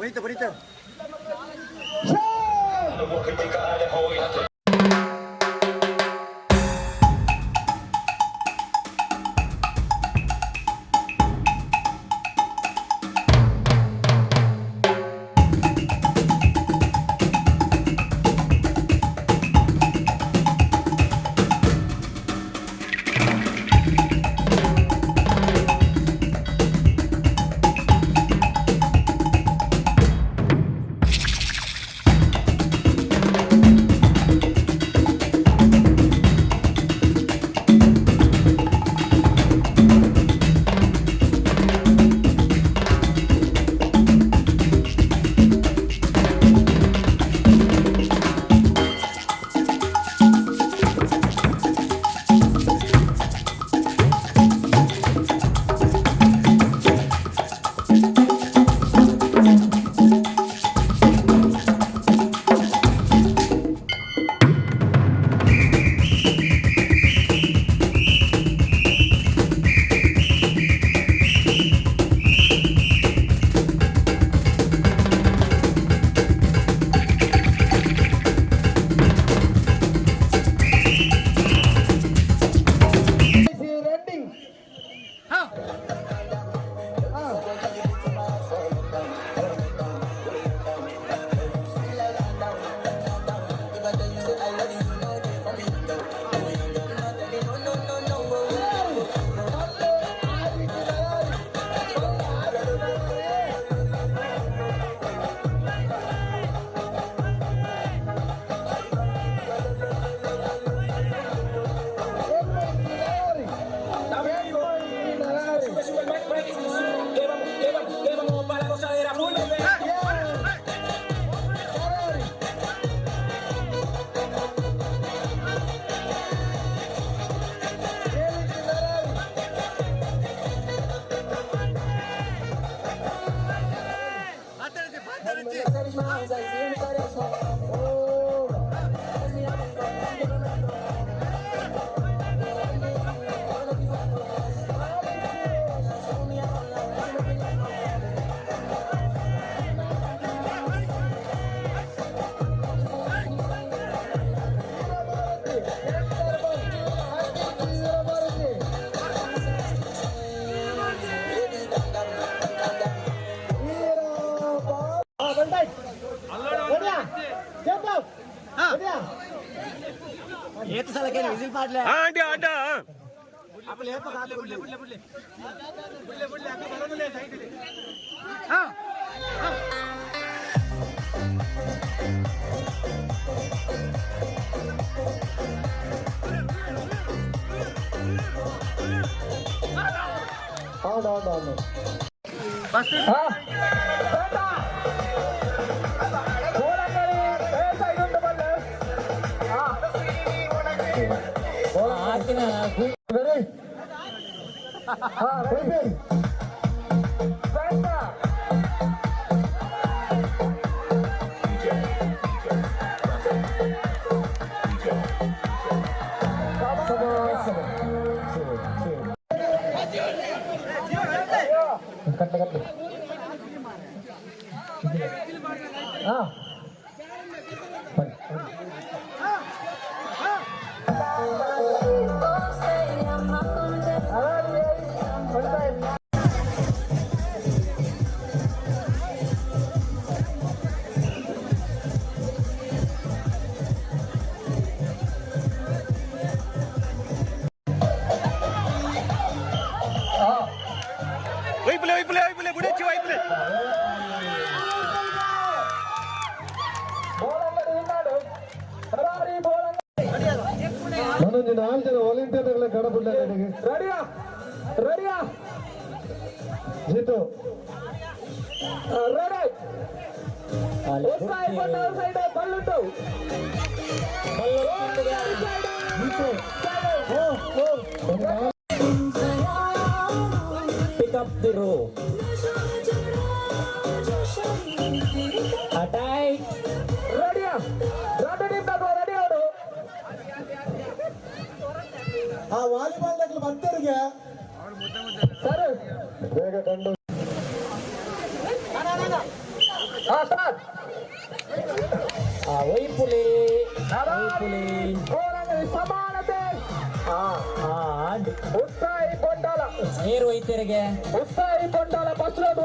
Bonito, bonito. Running. Sube, sube el mic, mic. Que vamos, que vamos, que vamos para la gozadera full, bebé. Aunty ಆಟ. అవునవునవును. Ready? Ready? కట్ల కట్ల. ವೈಪುಲೆ ವೈಪುಲೆ ವೈಪುಲೆ ಬುಡಚ್ಚಿ ವೈಪುಲೆ. మనోజ్ నాలుగు జన వాలంటీర్ల గడప. రెడీయా, రెడీయా? జీతు. రెడీ. వస్తాయి పట్టాల సైడ్ బళ్ళుంటావు. Jeetu. Pick up the row. Attack. రెడీయా? రెండు టీం నాకు రెడీ అవడు. ఆ వాలీబాల్ దగ్గర బత్తರಿಗೆ. సరే. ಬೇಗ ಕಂಡು. ಆ ಸ್ಟಾರ್ಟ್. ಆ ಒಯ್ಪುಲೆ ಒಯ್ಪುಲೆ. ಸಮಾನತೆ. ಆ ಆ ಆಂಡ್. ಉತ್ಸಾಹಿ ಕೊಂಡಾಲ. ನೀರು ಒಯ್ತೆರಿಗೆ. ಉತ್ಸಾಹಿ ಕೊಂಡಾಲ ಫಸ್ಟ್ ರೌಂಡ್.